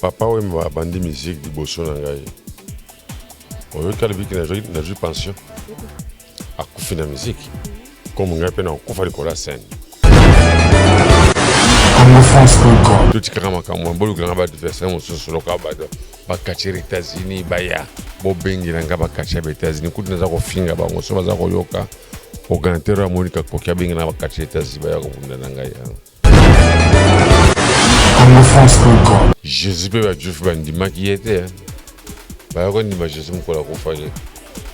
Papa Wemba abandi musique liboso na ngai. Oyoki alobiki nazwi pension, akufi na musique comme ngai mpe nakokufa likolo ya scène. Totikaka makambo bolukela nga baadversaire mosusu lokola bato bakatcheur États-Unis baya bobengela nga bakatcheur ya États-Unis. Kutu naza kofinga bango so baza koyoka organisateur oyo amonika koki abengela bakatcheur États-Unis baya kobunda na ngai. Jésus mpe bajuif bandimaki ye te, baya kondima Jésus mokolo akufaki.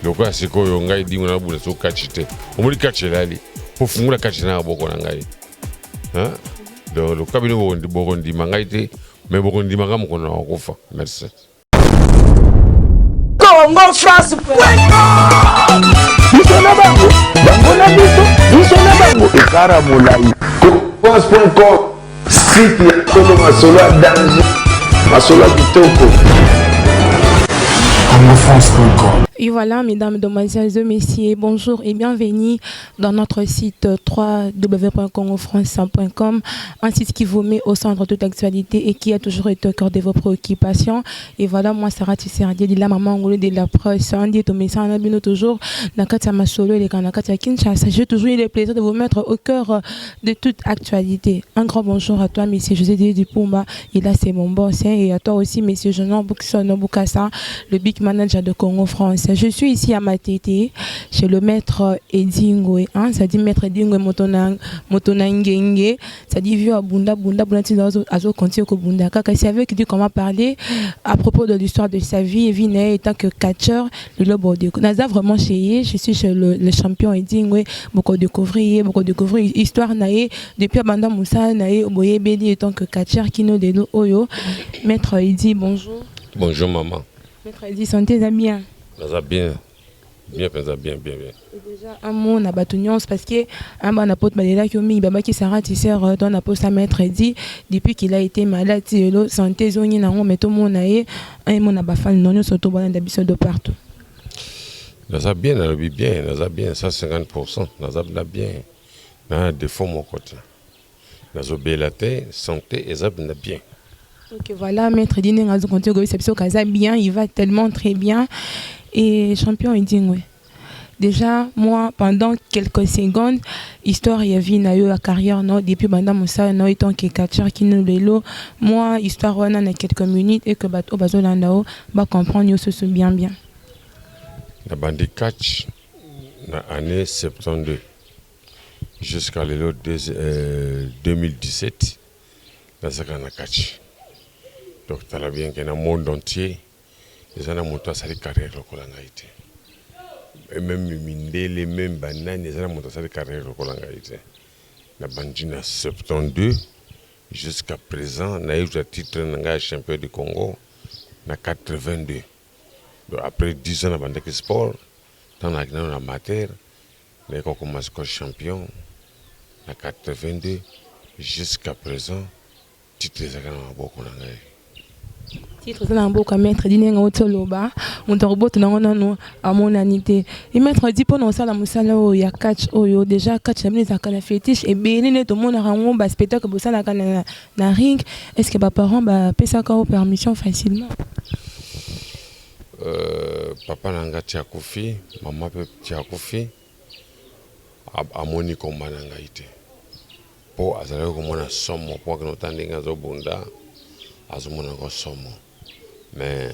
Lokola sikoyo ngai Edingwe nabunda so catch te, omoni catch elali mpo fungula catch na maboko na ngai. Donc lokola bino bokondima ngai te, mais bokondima ngai mokolo na kokufa. Merci. Congo France. Biso na bango, bango na biso, biso na bango ekara molai. France.com, site ya solo, masolo ya danger, masolo ya kitoko. CongoFrance.com. Et voilà, mesdames, mesdemoiselles et messieurs, bonjour et bienvenue dans notre site www.congofrance.com, un site qui vous met au centre de toute actualité et qui a toujours été au cœur de vos préoccupations. Et voilà, moi, Sarah Tisserdier, de la maman angolaise de la presse, Andy Tomessa, bino toujours, na kati ya masolo et na kati ya Kinshasa. J'ai toujours eu le plaisir de vous mettre au cœur de toute actualité. Un grand bonjour à toi, monsieur José Dupumba, et là, c'est mon boss, hein, et à toi aussi, monsieur Jean Boukson Boukassa, le big manager de Congo France. Je suis ici à Matete, chez le maître Edingwe, hein, ça dit maître Edingwe Motona Motona Ngenge, ça dit vieux Bunda Bunda Bunda azo continuer ko bunda kaka. C'est avec lui comment parler à propos de l'histoire de sa vie et vie en tant que catcheur, le lobo de naza vraiment chez ye, je suis chez le champion Edingwe, beaucoup découvrir histoire na ye depuis abanda mosala na ye boyebeli en tant que catcheur kino lelo oyo. Maître Edi, bonjour. Bonjour maman. Maître Edi, santé eza bien? Naza bien. Bien mpenza, bien, bien, bien. Et déjà un mot na bato nyonso, parce que un bana poto balelaki yo mingi, babaki Sarah Tisser to na posa maître Edi depuis qu'il a été malade ti lelo santé ezongi nango, mais tomona ye un mot na bafani no nyonso to balanda biso de partout. Naza bien, nalobi bien, naza bien 150, naza na bien, na défaut moko te, nazobela te, santé eza mpenza bien. Ok, voilà, maître Edi ndenge azokontinue koyebisa biso kaza bien, il va tellement très bien. Et champion Edingwe, déjà moi pendant quelques secondes, histoire ya vie na yo ya carrière no depuis banda mosala na yo en tant que catcheur kino lelo, moi histoire wana na quelques minutes et que bato oyo bazolanda o bacomprendre yo soso bien bien. Nabandi catch na année 72 jusqu'à lelo 2017, nazalaka na catch. Donc tala bien ke na monde entier eza na moto asali carrière lokola ngai te, même mindele, même banani, eza na moto asali carrière lokola ngai te. Nabandi na 72 jusqu'à présent, nayebisa titre na ngai ya champion du Congo na 82. Donc après 10 ans nabandaki sport, ntango nayaki nano na amateur, nayaki kokoma sikoyo champion na 82. Jusqu'à présent titre ezalaka na maboko na ngai. Titre eza na mboka. Maître Edi, ndenge oti oloba, moto akobota nango nano amonani te. E maître Edi, mpona kosala mosala oyo ya catch oyo, déjà catch na bino ezalaka na fétiche ebele nde tomonaka yango, baspectacle bosalaka na ring, est ce que baparent bapesaka yo permission facilement? Papa na nga ti akufi, mama mpe ti akufi, amoni komba na ngai te mpo azalaki komona somo, mpo akende ota ndenge azobunda, azomona yango somo. Mais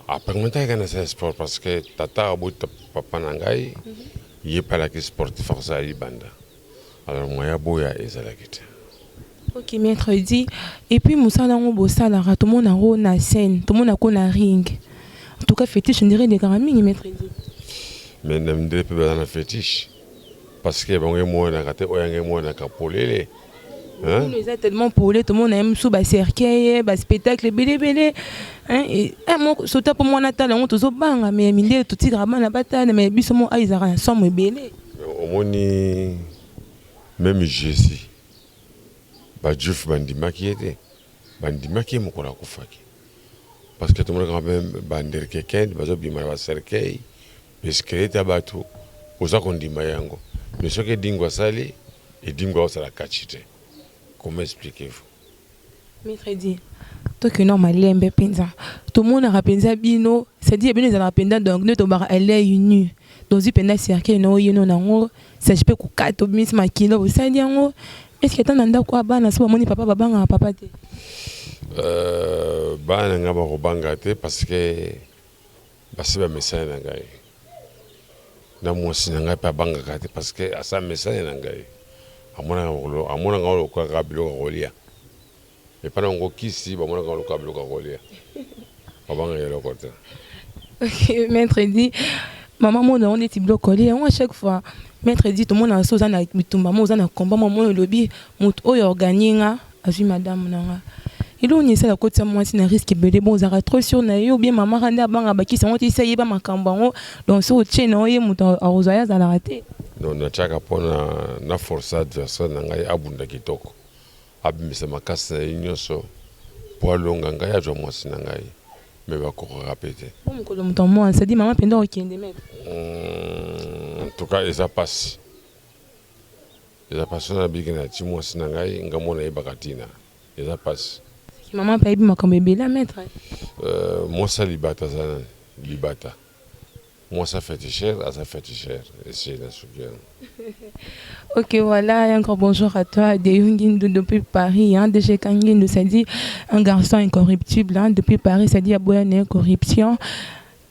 apermettaki kaka nasala sport parce que tata abota papa na ngai, ye mpe alaki sportif, akosala libanda, alors moya boya ezalaki te. Ok, maître Edi, et puis mosala yango bosalaka, tomona yango na scène, tomonako na ring, en tout cas fétiche ndire elekaka mingi, maître Edi. Mais na mindele mpe baza na fétiche, parce que bango emonanaka te, oyo yango emonanaka polele. Bino eza tellement pole, tomona ye mosusu bacercueil, baspectacle ebele ebele, sota mpo mwana tala yango tozobanga, mais mindele totikaka bana batala, mais biso mo a ezalaka na somo ebele. Omoni, même Jésus, bajuif bandimaki ye te, bandimaki ye mokolo akufaki, parce que tomonaka même banderkekende bazobima na bacercueil, baesquelette ya bato, oza kondima yango. Mais soki Edingwe asali, Edingwe aosala catch te, comment expliquez-vous? Maître Eddy, tokende malembe mpenza. Tomonaka mpenza bino, c'est-à-dire bino ezalaka mpenza, donc nde tobaka à l'œil nu. Tozwi mpenza cercueil na oyeno nango, sage mpe kokata, obimisi makila, osali yango. Est ce que ata na ndako ya bana so bamoni papa, babangaka papa te? Bana na ngai bakobanga te, parce que basi bamesani na ngai. Na mwasi na ngai mpe abangaka te, parce que asa mesani na ngai, amonaka lokola biloko ya kolia. Epai na yango kisi, bamonaka lokola biloko ya kolia, babangaka eloko te. Ok, maître Eddy, mama mona yango neti biloko kolia yango. À chaque fois, maître Eddy, tomonaka so oza na bitumba mo, oza na komba mo, mona olobi moto oyo organi nga azwi madame na nga. Eloko nini esala kotisa mwasi na risque ebele? Bon, ozalaka trop sûr na ye, ou bien mama kaka nde abanga bakisi yango te, esi ayeba makambo yango, donc soki otie na ye, moto akozwa ye azalaka te? Non, natiaka mpona na force adversaire na ngai abunda kitoko, abimisa makasi na ye nyonso mpo alonga ngai, azwa mwasi na ngai, me bakokaka mpe te. Po mokolo moto amwana, c'est-à-dire mama mpenza okende, maître? En tout cas eza mpasi, eza mpasi. So nabiki na ti mwasi na ngai, nga mona ayebaka ntina, eza mpasi. Mama mpe ayebi makambo ebele ya maître. Mwasi ya libata aza nani? Libata, mwasi ya féticheur aza féticheur, esi na suki yango. Ok, voilà, un grand bonjour à toi, Deyungindu depuis Paris, hein, DG Kangindu, ça dit un garçon incorruptible, hein, depuis Paris, ça dit Aboyane corruption.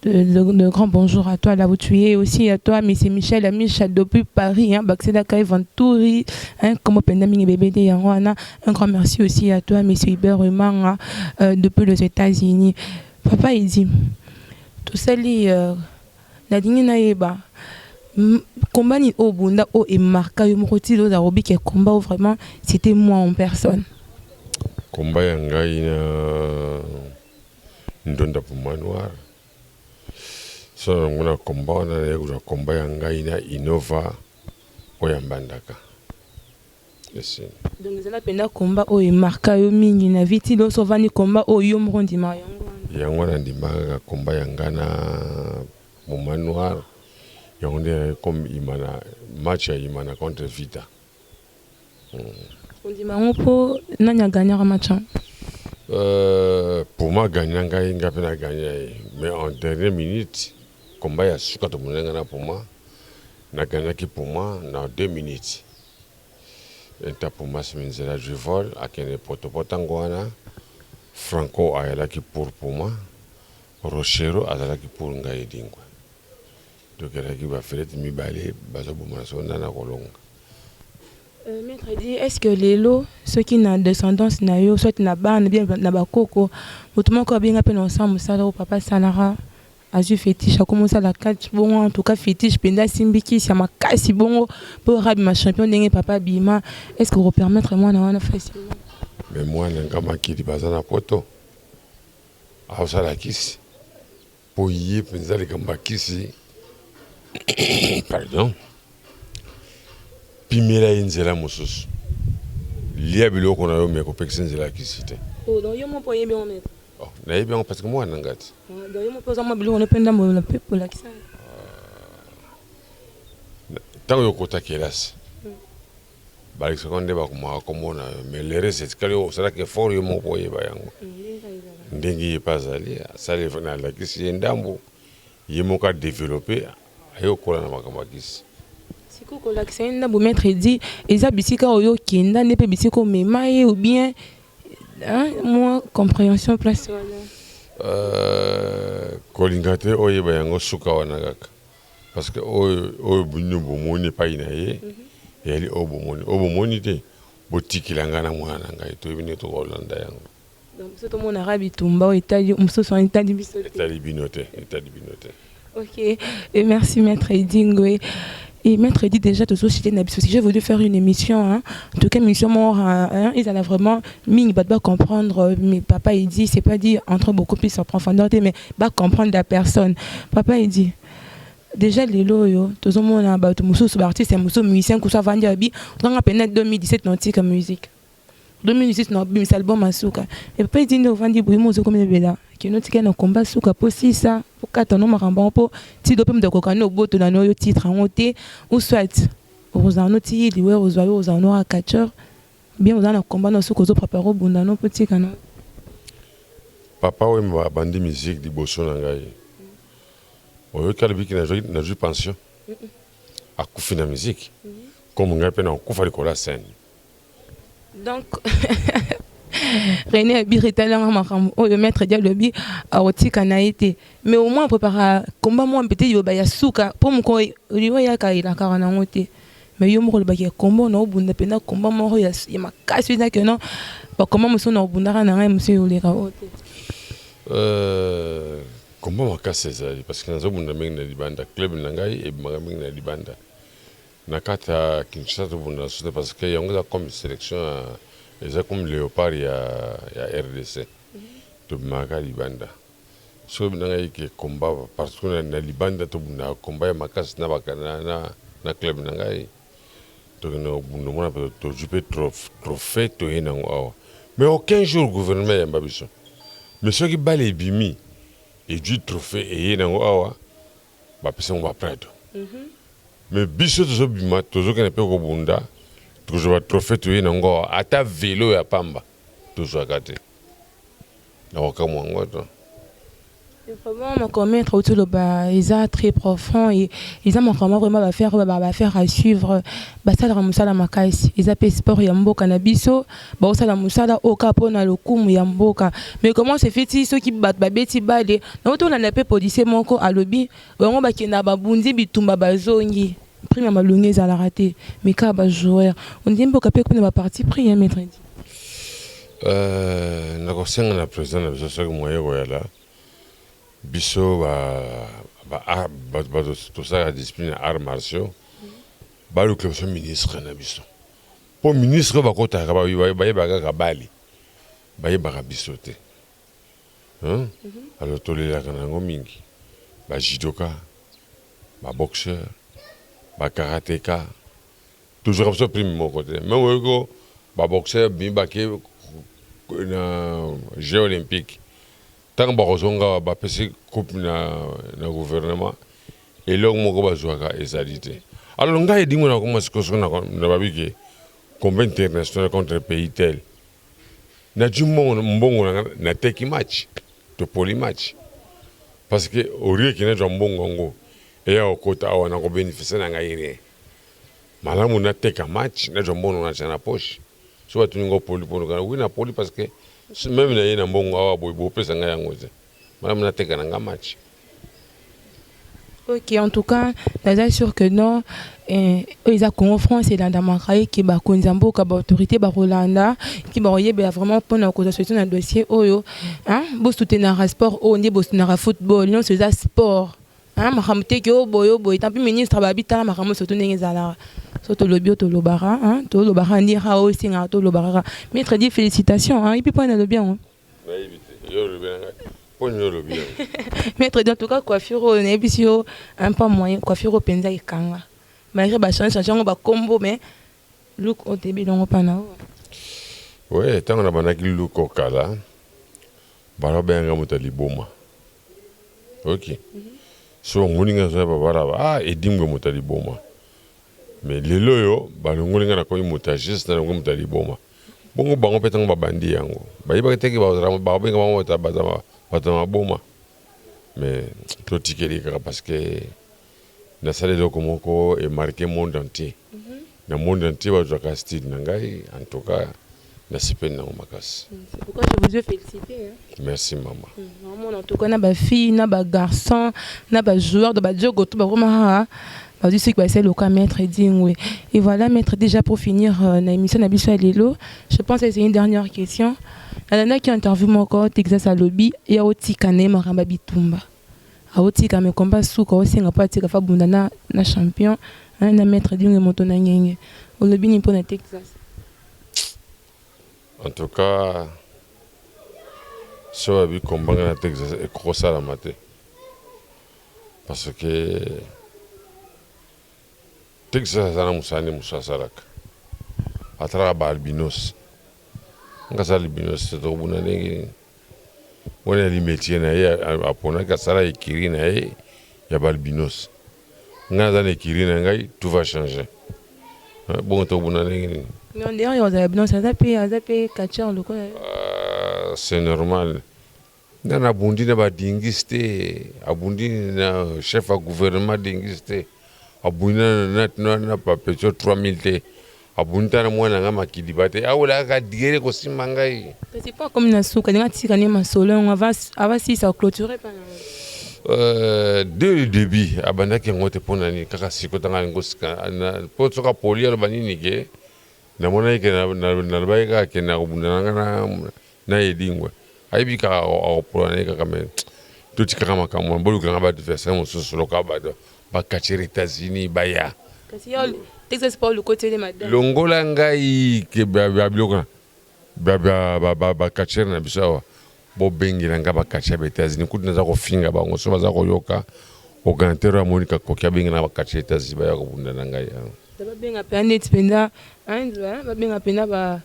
De grand bonjour à toi là où tu es, aussi à toi, monsieur Michel Amicha depuis Paris, hein, Baxela Kai Venturi, hein, comme Pendaming bébé de Yangwana. Un grand merci aussi à toi, monsieur Hubert Rumanga, depuis les États-Unis. Papa, il dit, tout ça, nalingi nayeba combat nini oyo obunda oyo emarka yo moko ti oza kobika combat oyo, vraiment c'était moi en personne. Combat ya ngai na Ndonda Puma Noir, so nango na combat wana, naye kozwa combat ya ngai na Innova oyo ya Mbandaka, esi. Donc ezala mpenza combat oyo emarka yo mingi na vie ti loso ovandi, combat oyo yo moko ndimaka yango wana? Yango wana ndimaka kaka combat ya ngai na Puma Noir. Yango nde ezalaki comme Imana, match ya Imana contre Vita. Ondima yango mpo nani agagnaka match yango? Puma agagna ngai, ngai mpe nagagna ye, mais en dernière minute, combat ya suka tomona ngai na Puma, nagagnaki Puma na 2 minutes. Eta Puma asimi nzela du vol, akende potopo. Ntango wana Franco ayalaki pour Puma, Rochero azalaki pour ngai Edingwe. Tokelaki bafelete mibale, bazobomana so nani akolonga. Maître dit, est-ce que lelo soki na descendance na yo, soit na bana bien na bakoko, moto moko abenga mpe na osala mosala oyo papa asalaka, azwi fétiche, akoma osala catch bongo, en tout cas fétiche mpenza, asimbi kisi ya makasi bongo mpo rabima champion ndenge papa abima, est ce que okopermettre mwana wana facilement? Mais mwana nga makili baza na poto, aosala kisi mpo ye mpenza likambo ya kisi, pardon, pimela ye nzela mosusu, lia biloko na yo, me kopekisa nzela ya kisi te. Oh, donc yo mo mpo oyebi yango, maître? Oh, nayebi yango parce que mwana nga ti. Ah, donc yo mo mpe oza mwa biloko no mpe ndambo na mpe olakisa? Ntango yo okota kelasi, balakisaka nde bakomaka komona yo, mais le reste etikali osalaka effort yo moko oyeba yango. Ndenge ye mpe azali asali, nalakisi ye ndambo, ye moko adéveloppe, aye kokola na makambo ya kisi. Sikoyo kolakisa ye ndambo, maître Edi, eza bisika oyo okenda nde mpe bisika omema ye, ou bien, hein, mwa compréhension place wana? Kolinga te oyeba yango suka wana kaka, parce que oyo oyo bino bomoni epai na ye eyali oyo bomoni, oyo bomoni te, botikela ngai na mwana na ngai, toyebi nde tokolanda yango. Donc biso tomonaka bitumba oyo etali mosusu wana, etali biso te. Etali bino te, etali bino te. Ok, et merci Maître Eddy Ngwe. Et Maître Eddy, déjà, tout cité na biso. Si j'ai voulu faire une émission, hein, en tout cas, émission, moi, hein, ils allaient vraiment, mingi, ba comprendre, mais papa Eddy, c'est pas dit entre beaucoup plus en profondeur, mais ba comprendre la personne. Papa Eddy, déjà lelo oyo tozomona bato mosusu, baartiste mosusu, musicien kusu avandi abi okanga pene 2017 na otika musique, 2018 na obimisa album asuka. Papa Eddy, nde ovandi boye mo, ozokomi ebela kino tika na komba suka mpo sisa okata no makambo yango, mpo ti do mpe moto akoka no obotola no yo titre yango te, ou soit okozala no ti liwe ozwa yo, ozala no catcheur? Bien oza na combat na suka ozo prepare obunda no po tika no. Papa Wemba abandi musique liboso na ngai. Oyoki alobi ke nazwi pension? Akufi na musique. Comme ngai pe nakokufa likolo ya scène. Donc René Abiri talanga makambo oyo maître dia alobi akotika na ye te mais au moins prépara combat moko peut-être yoba ya suka po moko oyo yaka elakaka nango te. Mais yo moko olobaki ya combat na obunda pena combat moko ya ya makasi eza que non ba combat mosusu na obundaka na ngai mosusu oleka oyo te. Combat makasi ezali parce que nazobunda mingi na libanda, club na ngai ebimaka mingi na libanda. Na kati ya Kinshasa tobunda na te parce que yango eza comme sélection eza comme léopard ya RDC. Tobimaka libanda. Soki na ngai ke combat parce que na libanda tobundaka combat ya makasi na club na ngai. Tokende kobunda omona mpe tozwi mpe trophée toye nango awa. Mais aucun jour gouvernement eyamba biso. Mais soki bale ebimi ezwi trophée eye nango awa bapesa yango ba Prado. Mais biso tozobima tozokende mpe kobunda tokozwa ba trophée toye nango awa ata velo ya pamba tozwaka te. Nakokamwa yango to. Vraiment makambo maître auti oloba eza très profond et eza makambo vraiment bafaire oyo bafaire à suivre basalaka mosala makasi eza mpe sport ya mboka na biso baosala mosala oyo kaka mpona lokumu ya mboka. Mais comment se fait-il soki bato babeti bale nango tolanda mpe policier moko alobi bango bakendaka babundi bitumba bazongi prime ya malongi ezalaka te mais kaka bajoueur ondimi mboka mpe kuna baparti pris ya maître dit. Nakosenga na président na biso soki moye koyala biso bato tosalaka discipline ya arts martiaux balukela biso ministre na biso mpo ministre oyo bakotaka bayebaka kaka bale bayebaka biso te. Alors tolelaka na yango mingi bajudoka, baboxeur, bakarateka tozwaka biso prime moko te. Meme oyoki baboxeur bimi bake na jeux olympique ntango bakozonga bapesi coupe na gouvernement eloko moko bazwaka ezali te. Alors ngai edingo nakoma sikoyo soki na babi ke combat international contre pays tel nazwi mbongo na ngai nateki match topoli match parce que orieki nazwa mbongo yango eya kokota awa nakobénéficie na ngai rien. Malamu nateka match nazwa mbongo natya na poche. So batuni ngo poli mpo wi na poli parce que même na ye na mbongo awa boye bopesa ngai yango te, malamu nateka na nga match. Ok, en tout cas, naza sûr que non, oyo eza Congo France elandamaka ye ke bakonzi ya mboka baautorité bakolanda ki bakoyebela vraiment mpona kozwa solution na dossier oyo. Bosoutenaka sport oyo nde bosoutenaka football nyonso eza sport. Makambo te ke oyo boye oyo boye tampi ministre babi tala makambo surtout ndenge ezalaka so tolobi oyo tolobaka tolobaka ndira oyo esengaka tolobaka kaka. Maître dit félicitations epi mpo nalobi yango. Nayebi te yo olobi na ngai mpo nini olobi yango. Maître dit en tout cas coiffure oyo nayebisi yo un pas moyen coiffure oyo mpenza ekanga malgré bachange change yango bakombo mais look oyo toyebi elongo mpa na oyo. We ntango nabandaki look okala bala babenganga moto ya liboma. Ok, so bamoni nga nazoya babala ah edingwe moto ya liboma. Mais lelo oyo balongoli nga nakomi moto ya geste nalongoli moto ya liboma. Bongo bango mpe ntango babandi yango bayebaki te ke babenga bango bato ya maboma. Mais totikeli kaka parce que nasala eloko moko emarke monde entier. Na monde entier bazwaka style na ngai, en tout cas nasepeli nango makasi. C'est pourquoi je vous ai félicité. Hein. Merci mama. Vraiment, en tout cas, na ba fille, na ba garçon, na ba joueur de ba jogo tout ba vraiment bazwi soki basali loka maître Edingwe. Et voilà maître, déjà pour finir na émission na biso ya lelo, je pense que c'est une dernière question. Nalandaki interview moko Texas alobi ya otika na ye makambo ya bitumba aotika me komba suka osenga mpo atika fa bunda na champion na maître Edingwe moto na ngenge. Olobi nini mpona Texas? En tout cas so babi kombanga na Texas ekokosalama te parce que Texas aza na mosala nde mosu asalaka atalaka ba albinos nga aza albinos te tokobunda ndenge nini wana yali métier na ye aponaki asala écurie na ye ya ba albinos nga naza na écurie na ngai, tout va changer. Bongo tokobunda ndenge nini? Mais en dehors ya kozala bino aza mpe aza mpe catcheur lokola yo. Ah, c'est normal. Nani abundi na ba dingis te, abundi na chef ya gouvernement dingis te, abundi na, na, na, na papetio 3000 te, abundi ta na mwana nga makidiba te, awela kaka digere kosimba ngai. Kasi po akomi na suka alingi atika nde masolo yango avant avant asilisa ko clôturer pa na Euh, dès le début abandaki yango te mpo na nini kaka sikoyo ntango alingi kosika mpo soki apoli aloba nini ke namonaki ke nalobaki kaka ke nakobunda na ngai na Edingwe ayebi kaka akopola na ye kaka mais totikaka makambo wana boluka nga ba adversaire mosusu lokola bato ba catcheur Etats-Unis baya kasi yo Texas pa olukoteli madame longola ngai ke ba biloko na ba catcheur na biso awa bobengela nga ba catcheur ba Etats-Unis kutu naza kofinga bango so baza koyoka organisateur oyo amoni kakoki abengela ba catcheur Etats-Unis baya kobunda na ngai awa babenga mpenza neti mpenza babenga mpenza ba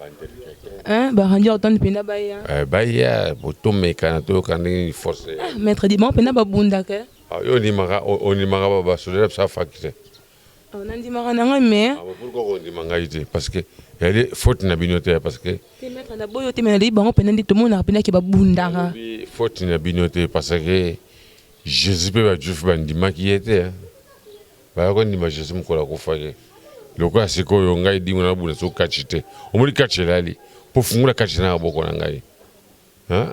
ba Randy Orton mpenza baya eh, baya botomekana toyoka ndenge force ah, maître di bango mpenza babundaka ah, yo ondimaka ondimaka basoda biso afaki te ah, nandimaka na ngai mais pourquoi kondima ngai te parce que yali faute na bino te parce que te maître na boyo te mais nalobi bango mpenza nde tomonaka mpenza ke babundaka faute na bino te parce que Jésus mpe bajuif bandimaki ye te Baya kondima Jesus mokolo akufaki lokola sikoyo ngai dingo nabunda soki catch te omoni catch elali po fungola catch na maboko na ngai hein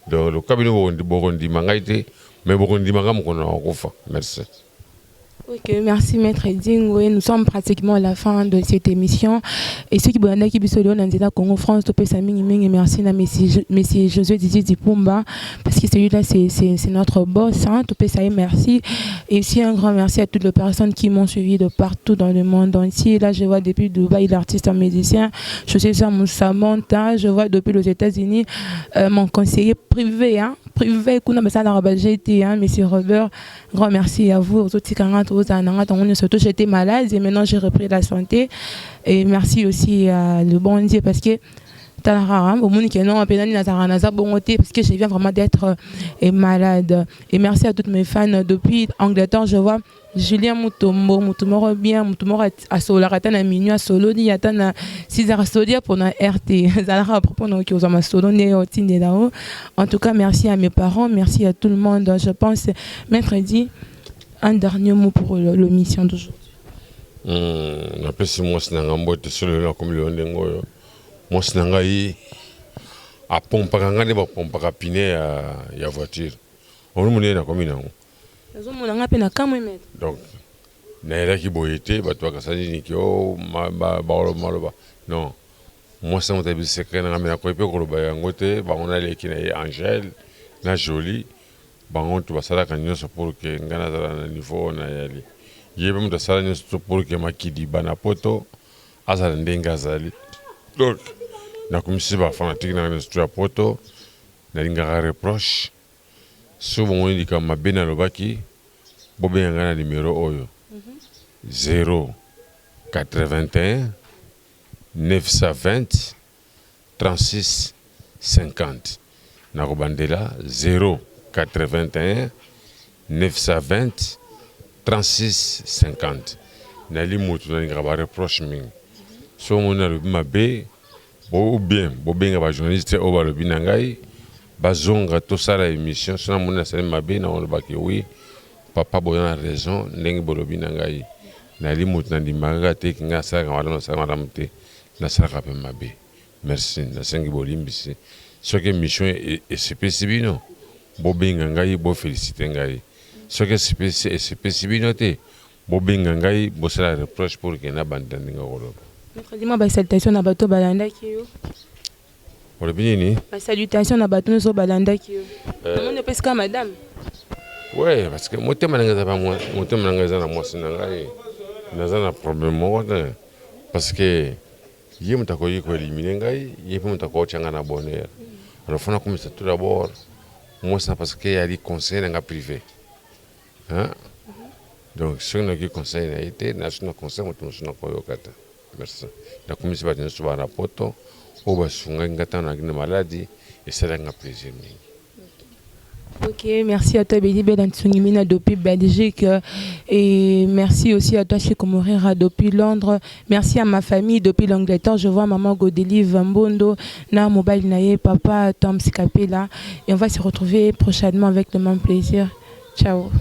donc lokola bino bokondima ngai te mais bokondima ngai mokolo nakokufa merci. Ok, merci Maître Edingwe. Nous sommes pratiquement à la fin de cette émission. Et ceux qui bolandaki biso lelo na nzela Congo France topesa mingi mingi merci na Monsieur, Monsieur Josué Didier Dipumba parce que celui-là c'est c'est notre boss hein. Topesa ye merci. Et aussi un grand merci à toutes les personnes qui m'ont suivi de partout dans le monde entier. Là je vois depuis Dubaï l'artiste en musicien José Moussa Monta, je vois depuis les États-Unis euh, mon conseiller privé hein, privé kuna basala ba GT hein, Monsieur Robert. Grand merci à vous ozotika nga tozala na nga ntango nyonso to j'étais malade et maintenant j'ai repris la santé et merci aussi à le bon Dieu parce que talaka omoni ke non mpe nani nazalaka naza bongo te parce que je viens vraiment d'être euh, malade et merci à toutes mes fans depuis Angleterre je vois Julien Mutombo mutu moko bien mutu moko asololaka ata na minuit asololi ata na 6 heures asololi mpona RT ezalaka à propos naoki ozwa masolo nde otindela o en tout cas merci à mes parents merci à tout le monde je pense maître dit un dernier mot pour l'émission d'aujourd'hui napesi mwasi na ngai mbote solo lelo nakomi lelo ndenge oyo mwasi na ngai apompaka ngai nde bapompaka pine ya, ya voiture omoni monene nakomi nango nazomona ngai mpe na kamwe maître donc nayelaki boye te bato bakasani niki o bakoloba maloba non mwasi na moto ayebi secret na ngai me nakoki mpe koloba yango te bango naleki na ye Angèle na Jolie bango to basalaka nyonso pour ke ngai nazala na niveau oyo nayali ye mpe moto asala nyonso to pour ke makidiba na poto azala ndenge azali donc nakomisi bafanatike na ngai nyonso to ya poto nalingaka reproche soki bomoni likambo mabe nalobaki bobenga ngai na numero oyo 0 81 920 36 50 nakobandela 0 81 920 36 50 nali motu nalingaka bareproche mingi soki omoni nalobi mabe ou bien bobenga bajournaliste oyo balobi na ngai bazonga tosala émission so namoni nasali mabe nakolobaki oui papa boza na raison ndenge bolobi na ngai nali motu nandimaka kaka te ngai nasalaka malamu nasalaka malamu te nasalaka mpe mabe merci nasengi bolimbisi soki émission esepesi bino bobenga ngai bofélicite ngai soki esepesi bino te bobenga ngai bosala reproche pour ke nabanda ndenge koloba. Maître dis-moi ba salutation na bato balandaki yo. Olobi nini? Ba salutation na bato nyonso balandaki yo. Namoni opesi kaka madame. Ouais, parce que motema na ngai eza motema na ngai eza na mwasi na ngai naza na problème moko te parce que ye moto akoki koéliminer ngai ye mpe moto akotia ngai na bonheur alors fona komisa tout d'abord mwasi na parce que yali conseil na ngai privé hein? Donc soki nayoki conseil na ye te naso na conseil moto mosusu nakoyoka te merci nakomisi bato nyonso bana poto oyo basungaki nga ntango nayaki na maladi esalaki nga plaisir mingi. Ok, merci à toi Béli Bel Mina depuis Belgique et merci aussi à toi Chico Morera depuis Londres. Merci à ma famille depuis l'Angleterre. Je vois maman Godelive Mbondo, na mobile naye, papa Tom Sikapela et on va se retrouver prochainement avec le même plaisir. Ciao.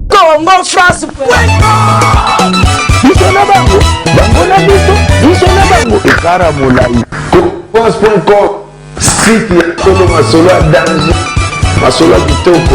Congo France. Biso na bango, bango na biso, biso na bango ekara molai. France.com, site ya solo, masolo ya danger, masolo ya kitoko.